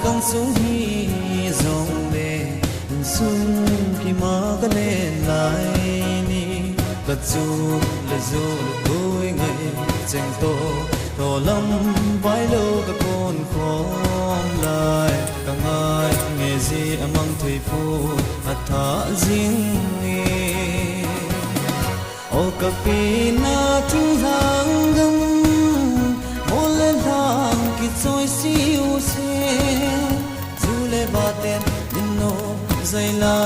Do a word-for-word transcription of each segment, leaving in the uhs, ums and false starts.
Khang sung hi jongle, insung kima kalen lai ni, kachule jole koi ngai cheng to, tolam vailou kakon khom lai, kangai nge ji amang thei poi, atha jing e. O kapi na thinglhang gam, mol le lhang kichoi siu se, ju le vaten min nop jai la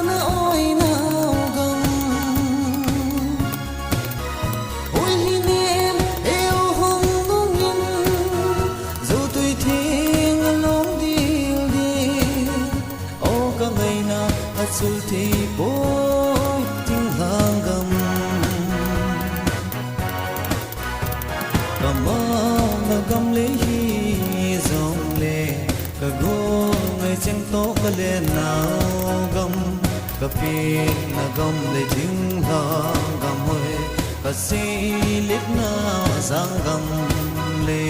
na oi nau gam. Oi hi nem, eu hong nungin, jou tui theng along dil dil. O kangaina achul thei poi thinglhang gam. Kamang na gam le hi jongle, kagol ngai cheng to kalen nau gam. Kapi na gam le thinglhang gam hoi, kasilip na jang gam le,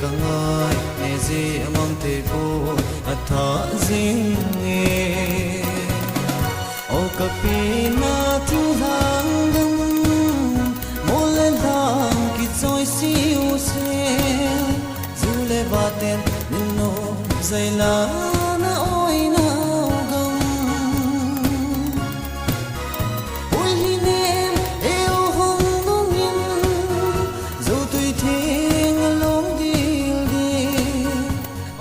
kangai nge ji amang thei poi, atha jing e. O kapi na thinglhang gam, mol le lhang kichoi siu se, ju le vaten min nop jai la na oi nau gam. Oi hi nem, eu hong nungin, jou tui theng along dil dil.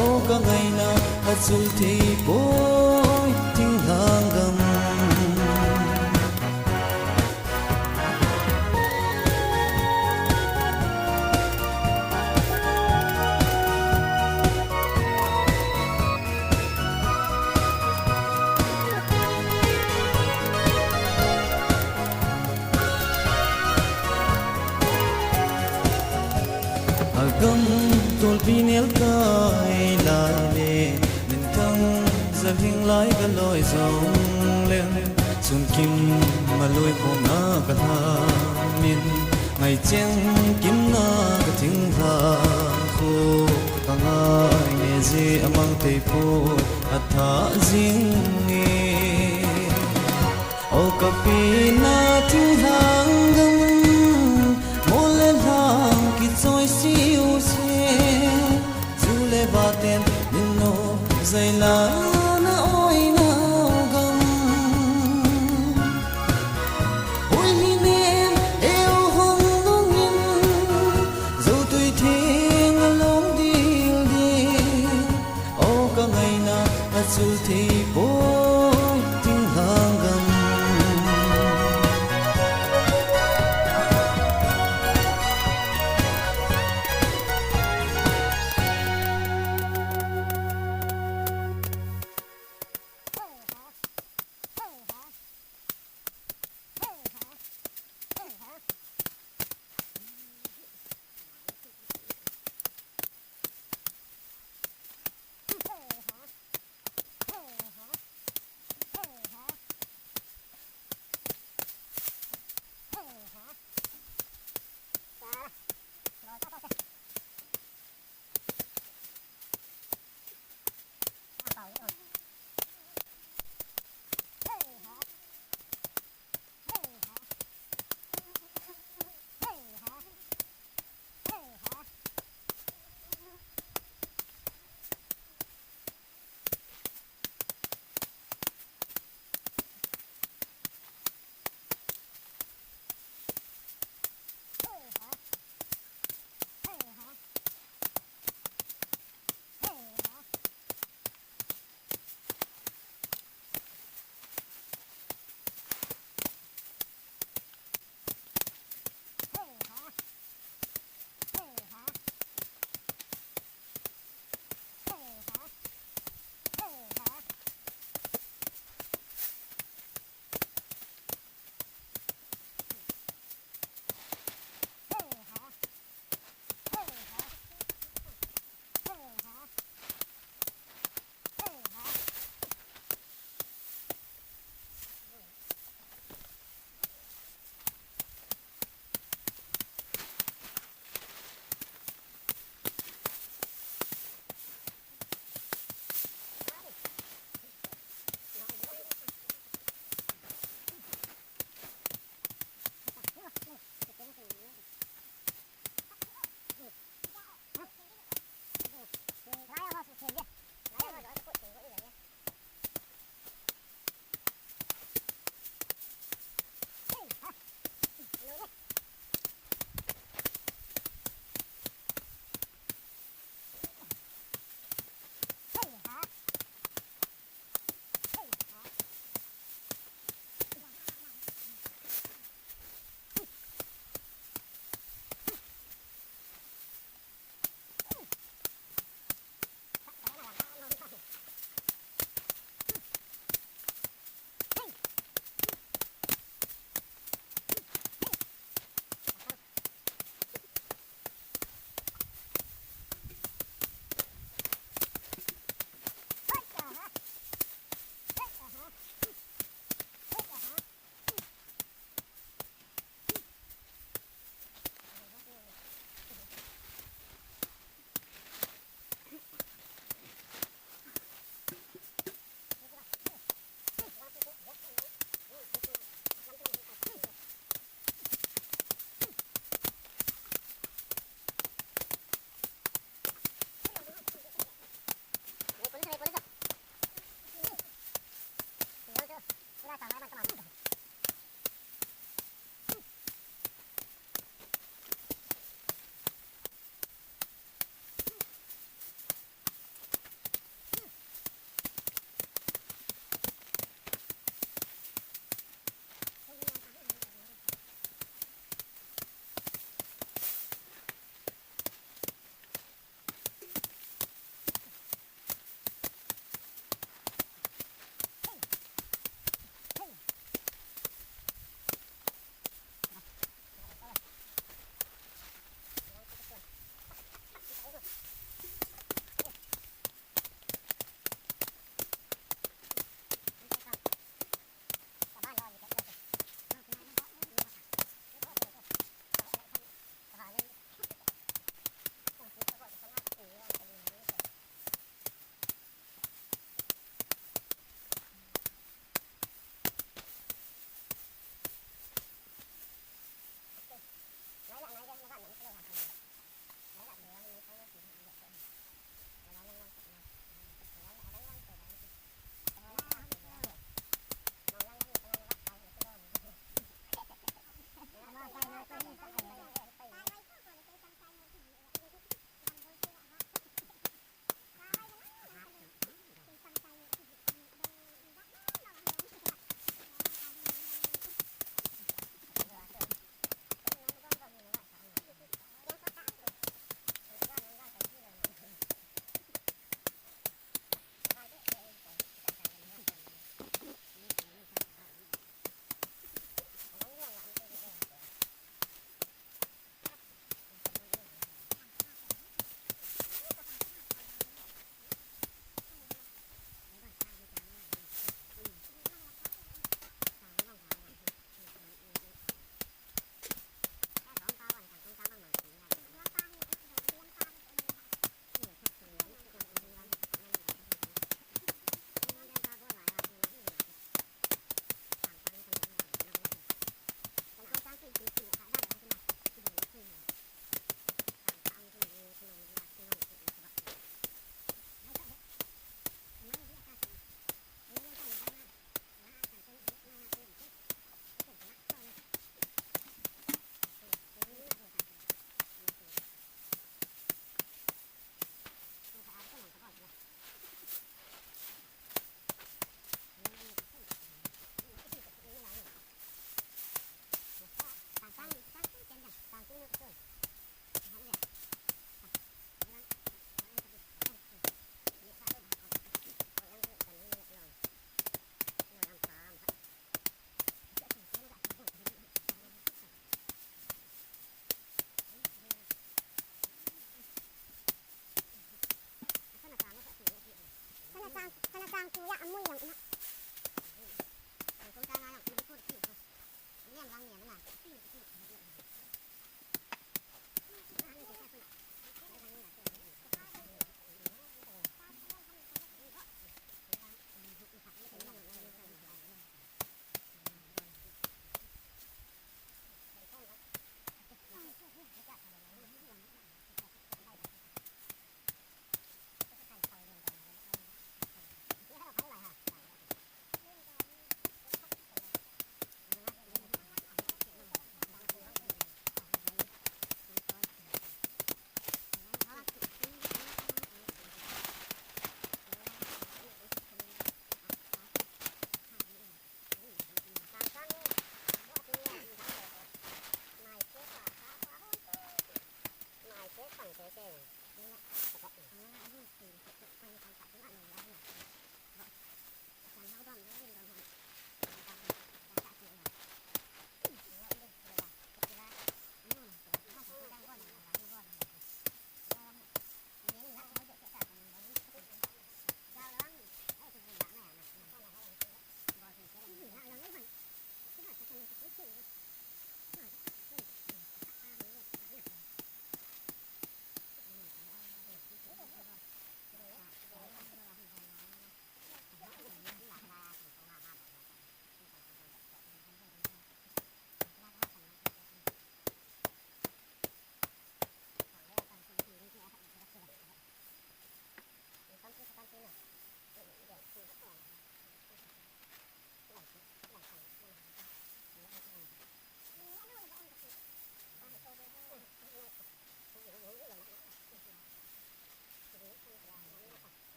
O kangaina achul thei poi thinglhang gam. Agam tolpi nel kai lai le, minthang jahing lai kaloi jongleng, sunkim maloi khona kalhang min, ngai cheng kimna kathinglhang khu, kangai nge ji amang thei poi, atha jing e. O kapi na thinglhang gam, mol le lhang kichoi siu se, ju le vaten min nop jai la na oi nau gam. Oi hi nem, eu hong nungin, jou tui theng along dil dil. O kangaina achul thei poi thinglhang gam.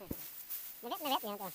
Na vet, na vet, na vet.